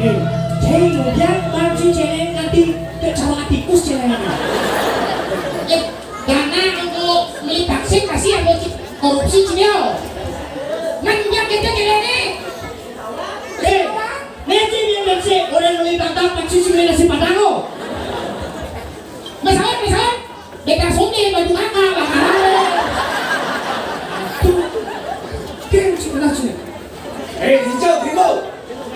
Eh, cai ngudiang banci Céléng nganti ké cara tikus Céléng. Eh, dana anggo meli vaksin masih anggo ci-, korupsi ciniau. Nang dia kita Céléng. Eh, né ci dia vaksin, orang meli tatap vaksin cuma nasi padang lo. Masalah, masalah. Beta sonde baju kakak, bakaran. Tuh. Kén si Enak sih. Eh, hijau, hijau.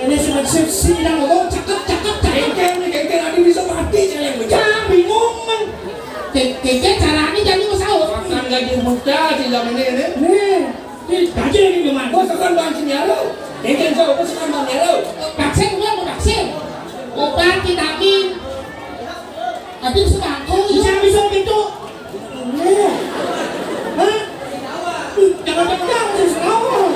Ini si Mansur si Enak ngomong cakep, cakep, cakep. Kéngkén nih, kéngkén adi bisa mati, saya yang bener. Jangan bingung, man. Ké-, kéngkén caranya jadi mau sahur. Makan gaji muda di zaman ini, nih. Nih, ih, gaji lagi gimana? Gua sekarang bang sini ya lo. Kéngkén saya, gua sekarang bang ya lo. Vaksin, gua mau vaksin. Obat, vitamin. Adi bisa bangku, iya. Bisa, bisa gitu. Hah? Ih, jangan-jangan sih, salah.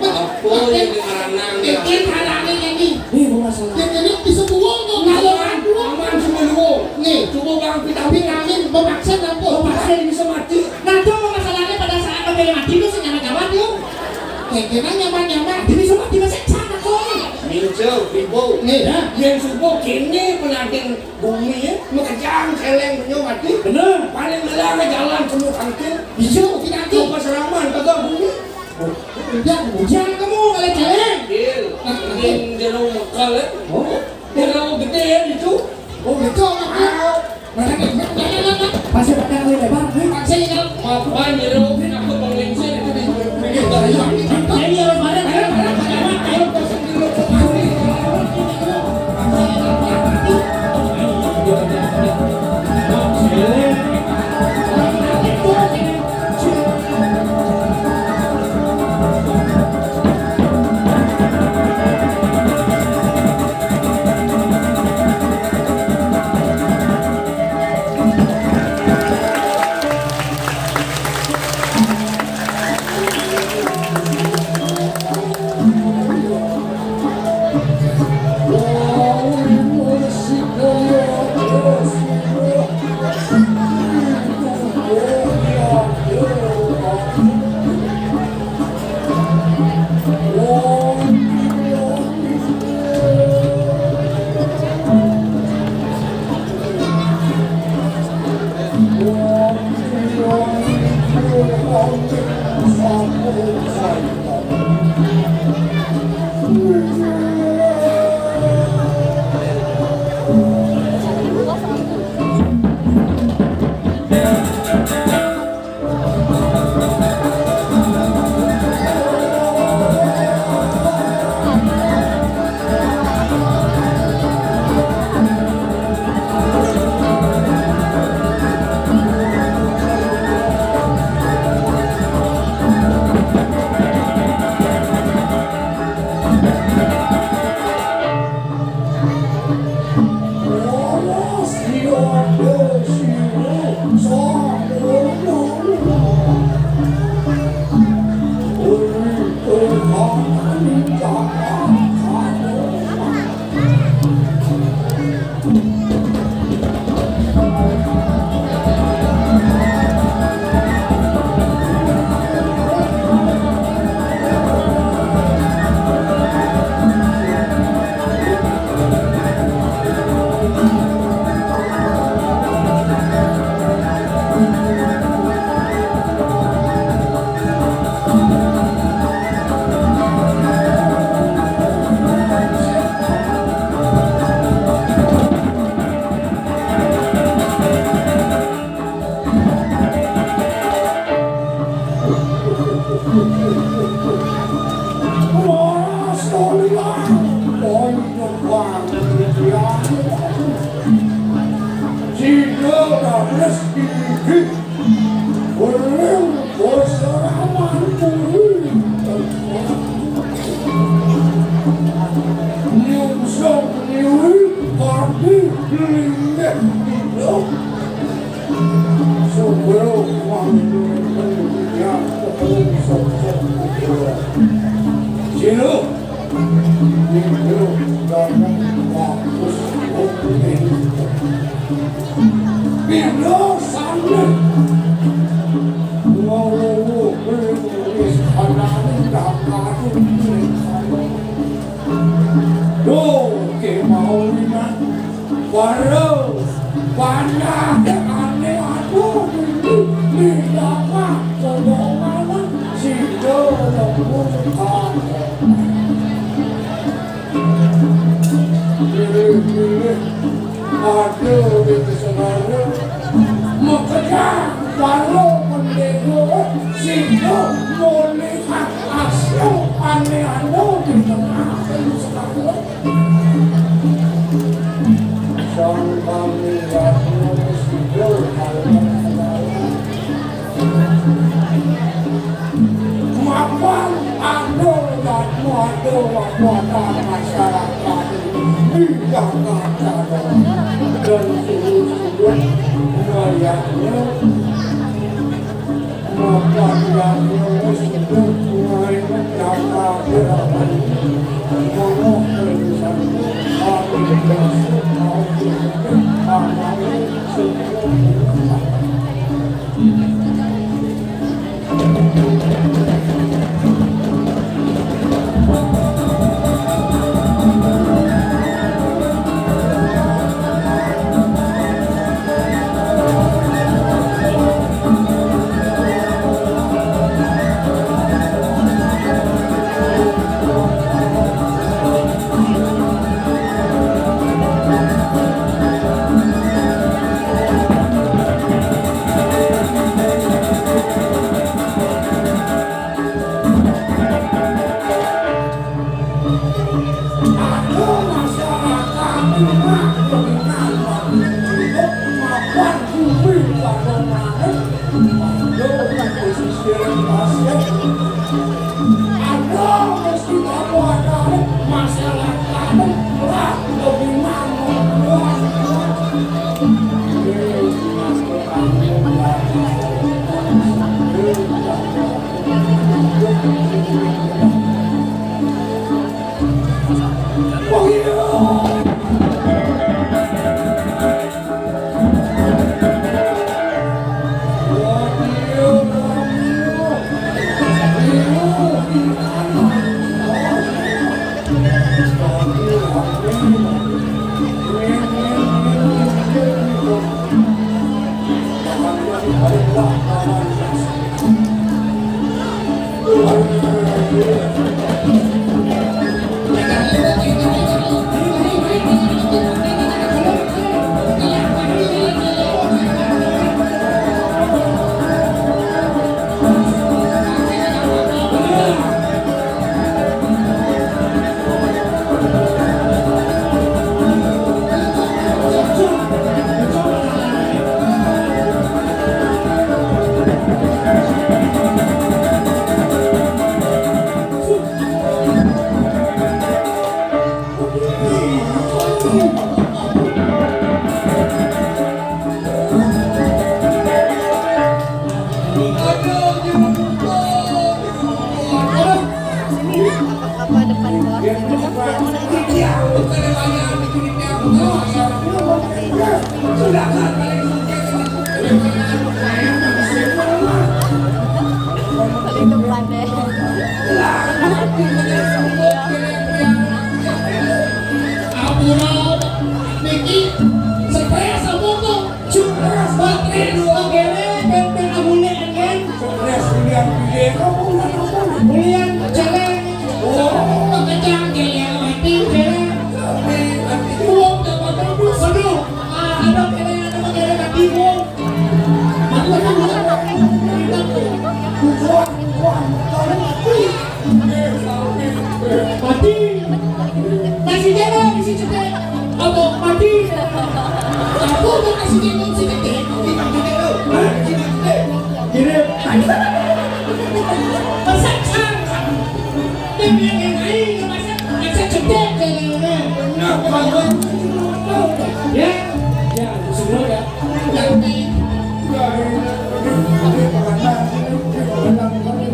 Apa yang dimaranang, ya? Bikin halangan ini. Nih, gua masalah. Yang ini bisa buang kok, kalau aman, aduh. Aman semua lu. Nih, coba bang vitamin, vitamin, mau vaksin apa? Mau vaksin bisa mati. Nah, itu masalahnya pada saat mau mati itu sih nyaman-nyaman, yuk. Kayak gimana nyaman-nyaman? Jadi semua tiba saya sama kok. Minco, Bimbo. Nih, ya. Yang subuh kini penantin bumi ya, makejang Céléng punya mati. Bener. Paling melar jalan penuh tangkil. Bisa, kita nanti. Coba seraman, kagak bumi. Oh, udah, hujan kamu kalau Céléng. Iya. Nah, nah. Yang jero mekal ya. Oh. Jero gede ya itu. Oh, gitu. Ah. Nah, nah, nah, nah, nah, nah. Masih pakai kali lebar, nih. Pakai ya. Apa jero? Aku penglingsir itu di pinggir jalan. Ini harus bareng, bareng, bareng, bareng. Duh, kemawinang. Waduh, panah ane, aduh, ini, ini, apa, kodongan, sida lembur, ah. Pilih, pilih. Aduh, ini saudara. Makanya, kalau pendego, sida melihat asli ane, anu, di tengah, ini saudara. Sang Kami Ratu Sido Kalman Sedawa. Mapan ado jadmu ado mapan masyarakat di Jakarta dan seluruh sudut wilayahnya. Mulian céléng. Oh, kencang céléng, mati céléng. Wong tak bakal. Waduh, ah, ada céléng, ada céléng mati, wong. Mati, mati, mati. Mati. Masih jalan, masih cetek. Apa mati? Apa mau kasih dia mau si cetek? Hah? Gini. Masak sang. Dia bilang yang lain, masak, masak cetek, kayak gini. Ya, ya, semua ya.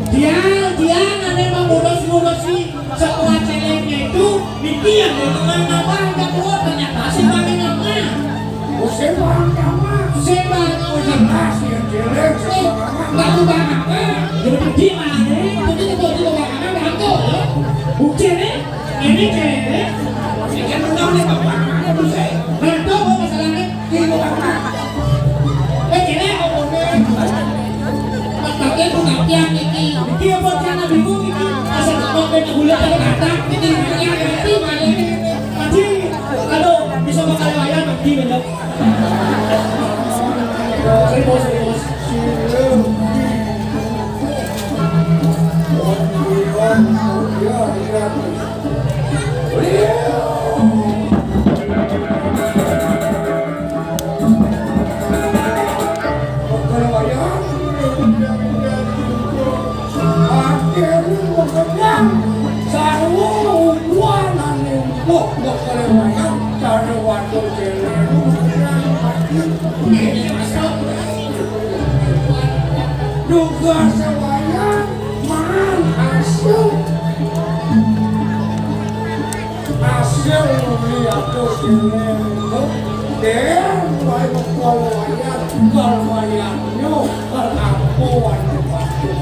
Dia, dia, ada yang mau ngurus-ngurus sih. Semua céléngnya itu mikir ya, teman apa, ada dua, ternyata sing paling lama. Sing paling lama. Sing paling lama. Jelas ya, céléng. Eh, semua lama. Lalu bang apa? Jadi pergi mana? Pergi ke bawah, di bawah mana? Bang Angko, ya? Bukti nih. Ini céléng. Ini kan benar nih, Bapak. Mana tuh? Nah, tahu masalahnya? Di bawah mana? Eh, céléng, apa nih? Pakai bukan tiang ini. Iki apa cara bingung iki? Asal kok ben bulat ada kata. Iki yang ngerti malah ini. Mati. Aduh, bisa bakal wayang mati, bener. Serius, serius. Duga sewaya man hasil. Hasil nuli aku sini itu. Dén, wae mekol wayah, kol wayahnya, kol aku wayah waktu.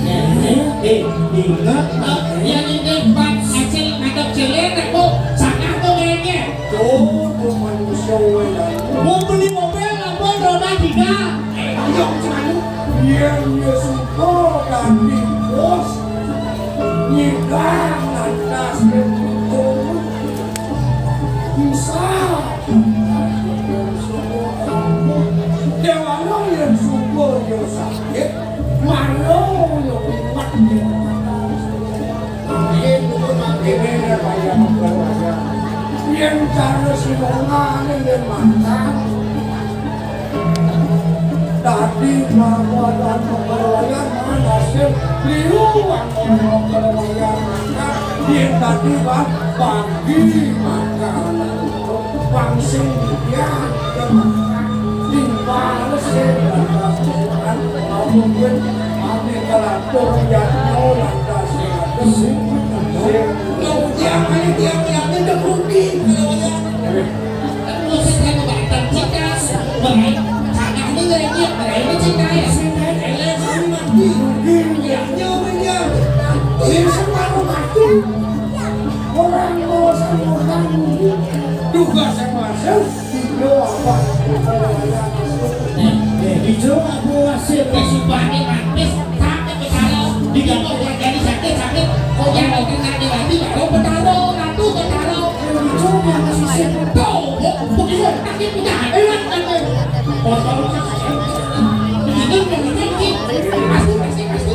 Eh, eh, ingat, Pak. Yang ini pas hasil ngadep céléng, aku sangat tuh kayaknya. Tuh, tuh manusia wayah. Mau beli mobil, lampu roda tiga. Eh, iya, cuman. Yang dia suka, ganti bos. Nyidang lantas ketutup. Bisa. Déwana yén suka ya sakit, malu ya kumat ya. Ini pun akhirnya kaya membawa. Yén cara si Mona ini dia makan. Dadi makonan pegawaian hasil liu angkara pegawaian maka yén dadi bagi makanan pang sing dian timbal sing lantas mungkin ane kelatur yatno lantas sing sing tiang ane tiang yakni debuki pegawaian. Musik yang membatalkan cinta, berai, kakak ini nggak ingat, berai ini cinta ya. Ele kami mati, ya nyawa ya. Ini separuh mati. Orang mau sama orang ini. Tugas yang masuk, itu apa? Eh, eh, itu aku masih kesubahannya mati. Sakit kepala, di kamar jadi sakit-sakit. Kok yang mau kena di hati, kalau petaro, ratu petaro. Tuh, kok begini, sakit udah, enak, sakit. Kotor, sakit. Begini, begini, begini. Pasti, pasti, pasti.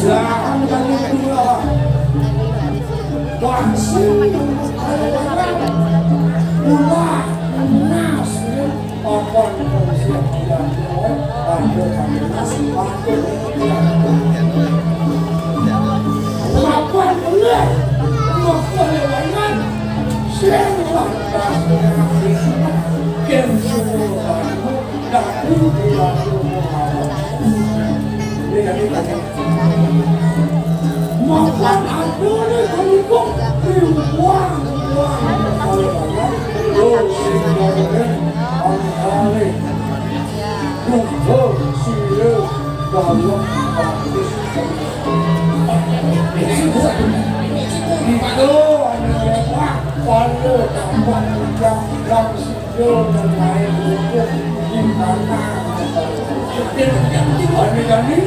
Jangan kali dua. Bangsi, ulah, nas, Papan konsep yang ada kami masih waktu. Papan oleh waktu lewangan sing lantas kem suruh datu dilaku. Ini dari tadi. Mapan adone kono kok buang-buang. Lho, sing ngomongin angkane. Buka sire dalam bagus. Aduh, anu lepak, palu tampak udah langsung. Yo, main hukum di tanah. Ane-ane,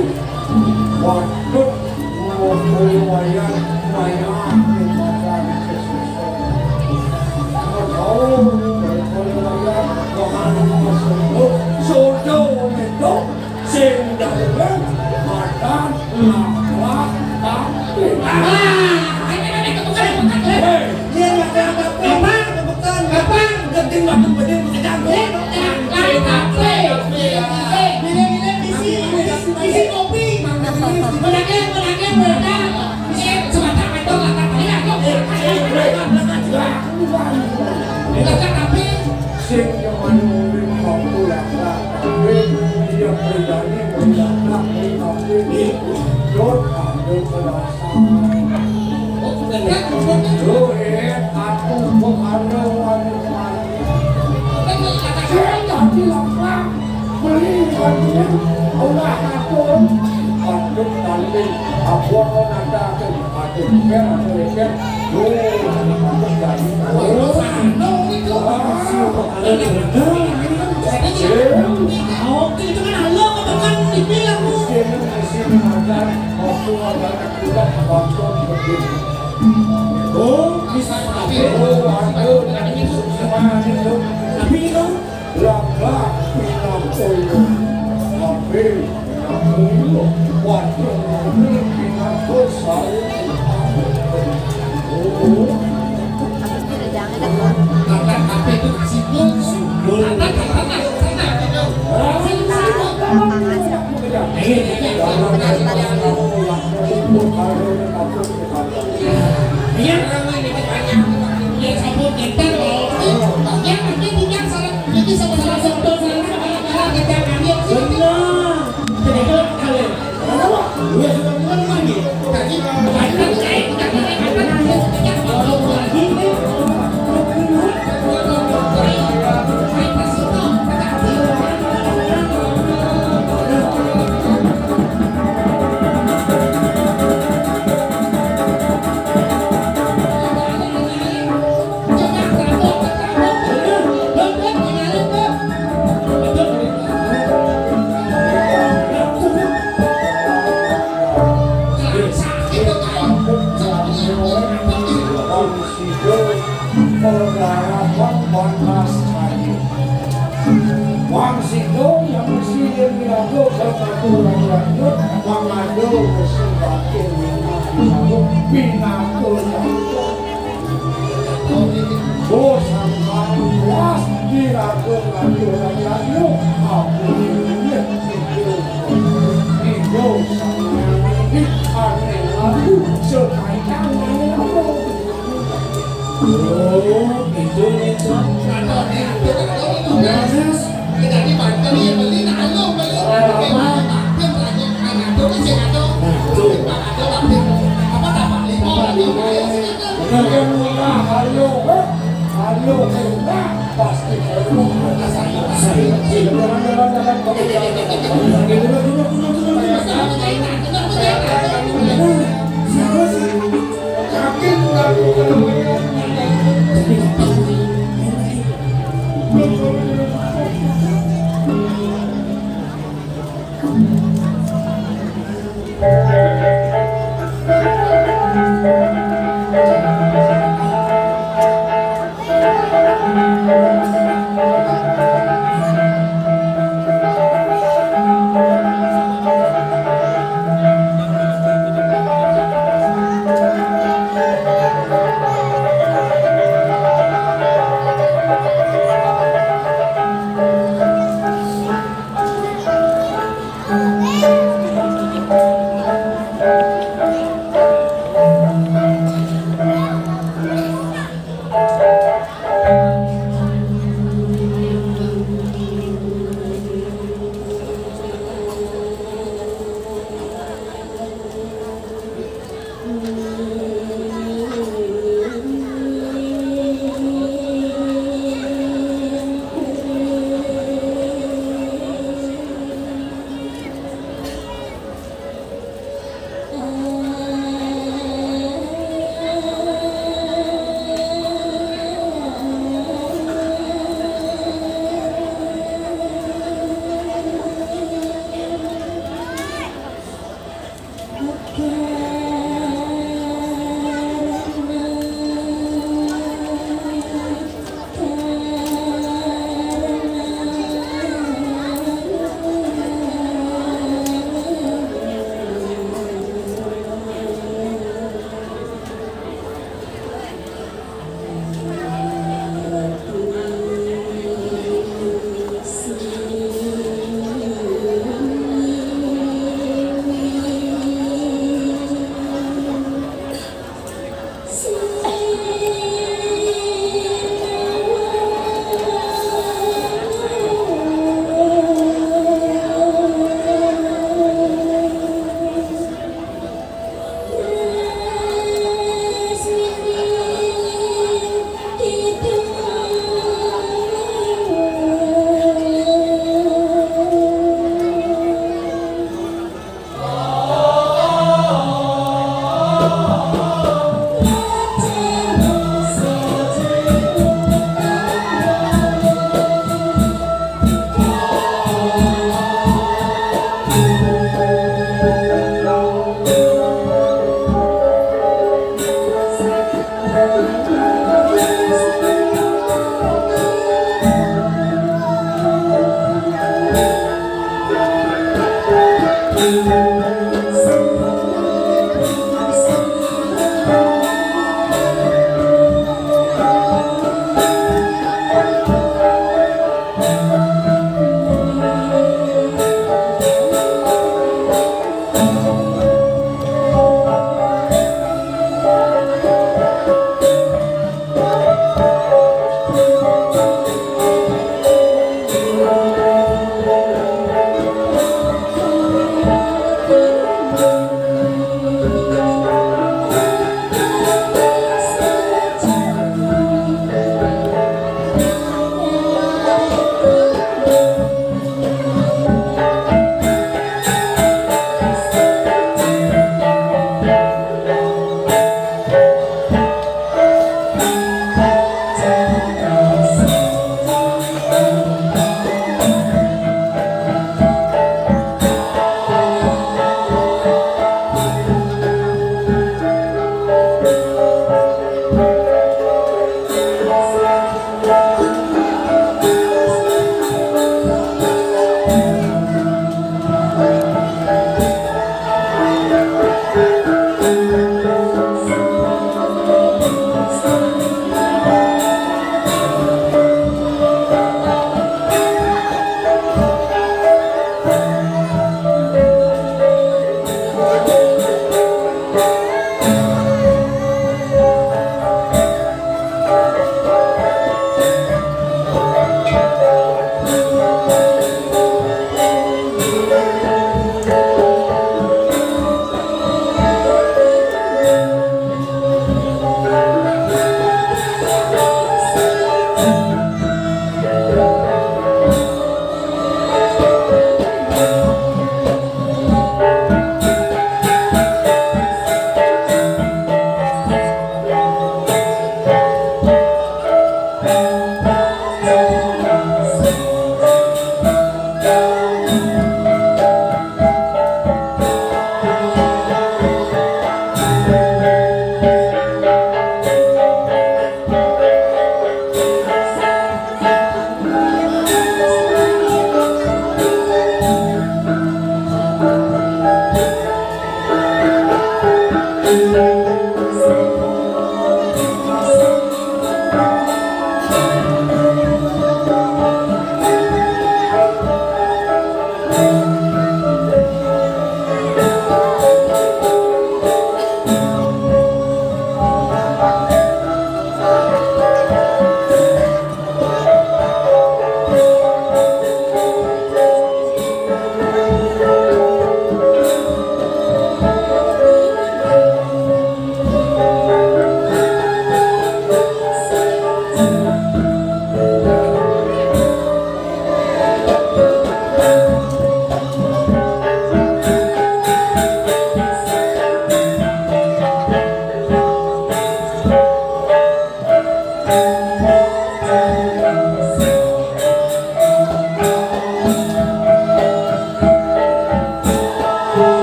Sodo itu sing dalem madan laklak tapi. Ah, ayo, ayo, ayo, kebukan, kebukan, eh. Hei. Iya, iya, iya, iya. Apa? Kebukan. Apa? Geding banget, geding, gedang. Eh, laklak tapi. Eh, gile-gile, bisi, bisi, bisi kopi. Menangis, menangis, menangis. Eh, sebatang itu laklak tapi. Ayo, ayo, ayo, ayo, ayo. Laklak tapi. Sing nyemani urip mampu laklak tapi, iya pribadi melaklak tapi, jod ada perasaan. Duit aku bukan wani mati. Sing jadi laklak, beli wani, ulah aku. Panduk tali, aku akan ada. Oh, bisa tapi. Oh, aduh, tapi itu. Laklak pinangkul, tapi pinangkul, waduh, pinangkul saya. Jangan ada. Laklak tapi itu simpul, simpul. Karena, karena, karena. Iya, iya, iya. Iya, iya, iya. Bener. Wong sing donya mesti yen mirago karo aturan rakyat, mangado mesti bakil minangka pinatur rakyat. Bos sampai puas dirago aturan rakyat, aku ini itu, itu sama ini aneh aku, sepanjang ini aku. Oh, itu nih, Cok. Terus? Nah, tuh. Bener kan? Ayo, ayo, pasti.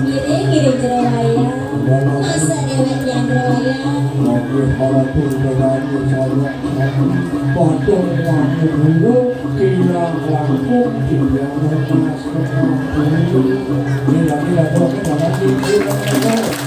Ngiring, ngiring jero wayang. Masa déwék yang jero wayang? Oke, para pun berani saya. Pocong yang dulu, kilang langkung, kilang langkung. Mira, mira, mira, mira, mira.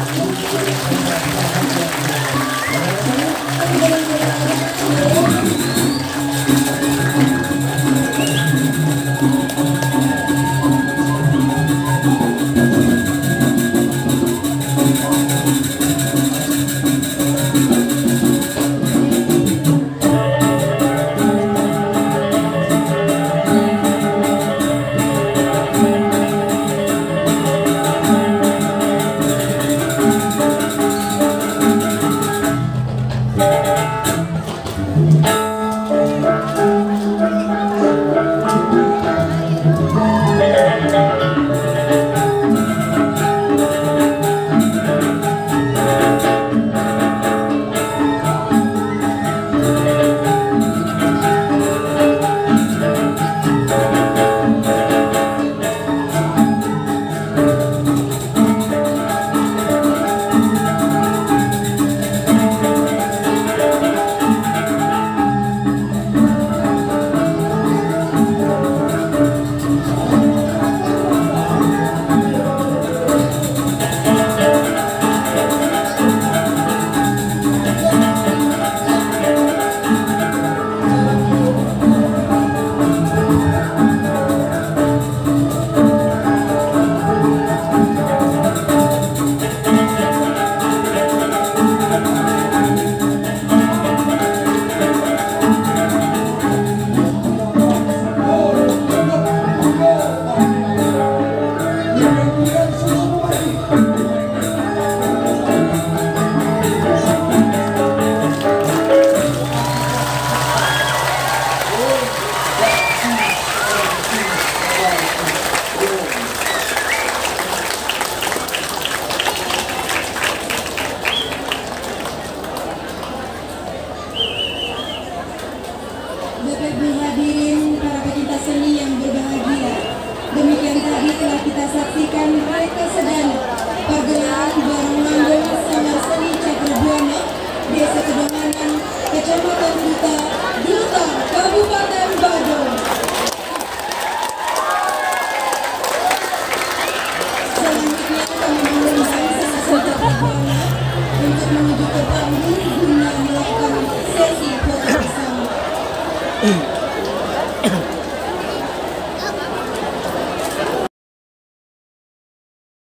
Untuk menuju ke panggung guna melakukan sesi foto bersama.